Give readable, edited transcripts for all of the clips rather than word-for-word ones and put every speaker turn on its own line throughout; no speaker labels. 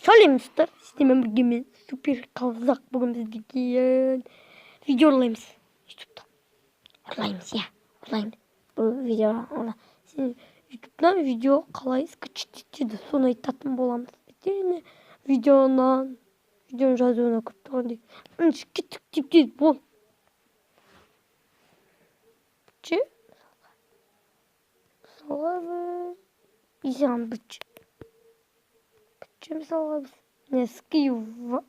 Сәлем достар, сіздермен бірге мен Супер Қазақ. Бүгін біз деген видео ұрлаймыз ютубта. Ұрлаймыз, иә, ұрлаймыз. Бұл видео сен ютубтан видео қалай скачать етеді, соны айтатын боламыз. Өйткені видеоның жазуына көп тұрған дейді. Кеттік деп тез бол. Ше? Мысалға біз бітші. Мысалға біз не скив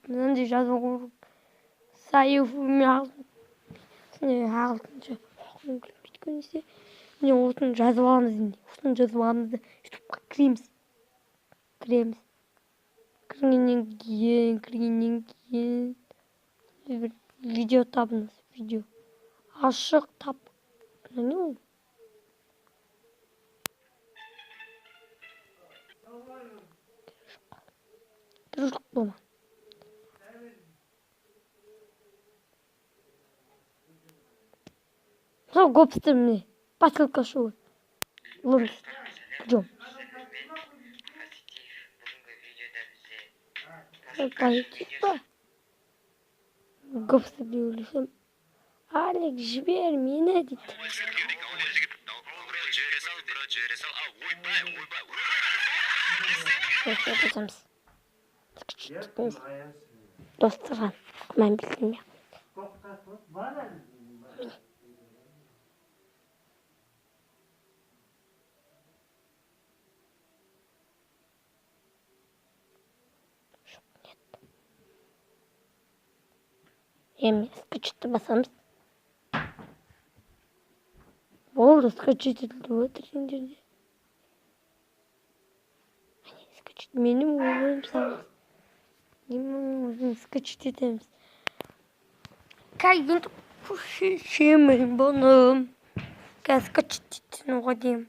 мынандай жазу сайып ағылшынша оқығым келмейді көбінесе. Міне осыны жазып аламыз енді. Осыны жазып аламыз да ютубқа кіреміз. Кіреміз. Кіргеннен кейін бір видео табыңыз. Видео. Ашық тап. Не ол? Жоқ болма. Мысалы гопстер міне. Посылка шоу. Ломс. Жом. Позитив. Гопстер деп ойласам. Алик, жібер мені дейді. Басамыз. Достарға күмән білдірмей. Жоқ, нет. Эми скачать басамыз. Болды, скачать етілді отыр сендерде. Скачать менің өзім саған. Өзім скачать етеміз. Қазір енді шешемін бұны. Қазір скачать етсін оға деймін.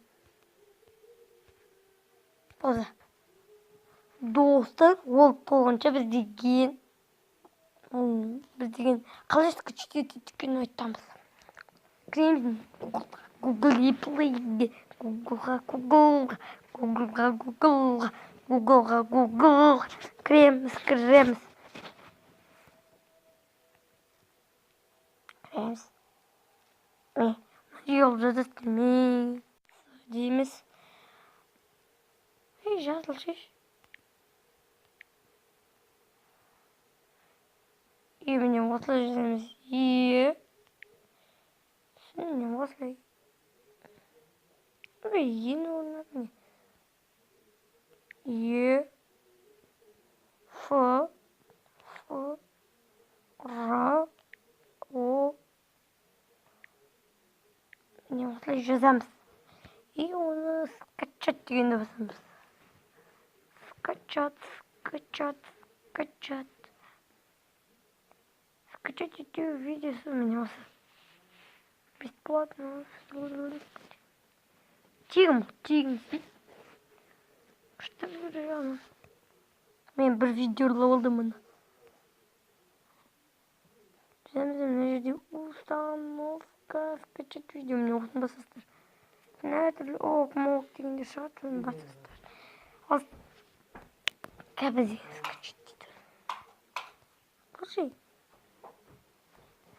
Болды. Достар, ол толғанша біз деген қалай скачать ететінін айтамыз. Кіреміз Google Play-ге, Google-ға, Google-ға, Google-ға, Google. Кіреміз. Міне, мына жазады мен дейміз. Ей, жазылшы. И міне осылай жазамыз. Е. Міне осылай. Ені орнына міне. Е. Ф. Ф. Р. О. Міне осылай жазамыз. И оны скачать дегенді басамыз. Скачать. Скачать ету видеосы міне осы. Бесплатно. Тегін. Что бір мен бір видео ұрлап алдым мұны. Мына жерде установка скачать видео міне осыны басасыздар. Әртүрлі ок-мок дегендер шығады, соны басасыздар. Ал қазір скачать дейді. Қойшы.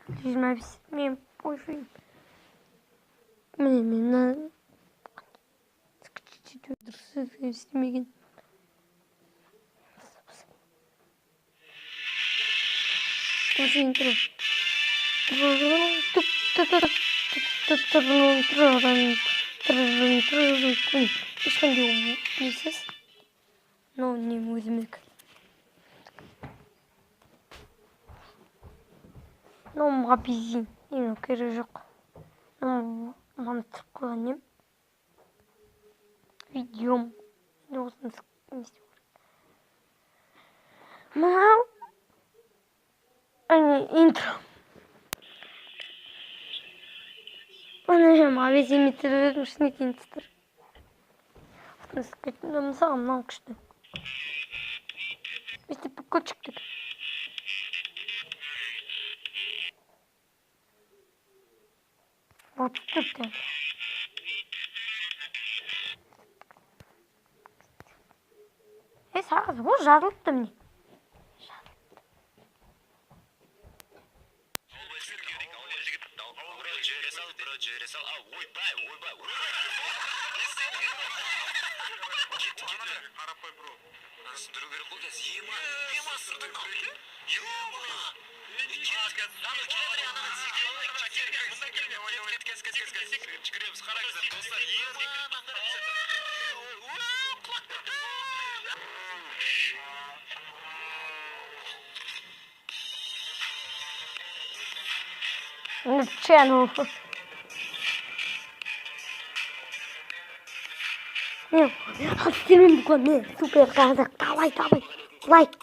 25 мен қойшы. Міне мен мына скачать ету дұрыс істемеген. Осы интро. Ешқандай несіз. Мынау не өзімдікі. Мынау маған мынау керегі жоқ. Мынау маған түсіріп қойған нем. Видеом. Осыны не істеу керек. Мынау интро. Оны магазинде өзім шын екенін тұр. Мысалы мынау күшті. Өстіп бүкіл шықтық. 34 теңге. Қазір о жазылыпты, міне.
Жібере сал, бро, жібере сал. Ау, ойбай, ойбай, ойбай! Не істедің? Кетті, кетті.
Қарап қой, бро.
Мынаны сындыру керек қой қазір. Ема, ема, сындырдың. Ема! Ана келе жатыр, ана секіріп, мында келме. Кет, кет, кет, кет, кет, кет.
Жүгіреміз, қараңыздар, достар.
Ема, мынаны қараңыздар. Ой, құлап кетті.
Ну, channel. Не, ал сіздермен бүгін мен, супер қазақ. Давай, давай, лайк.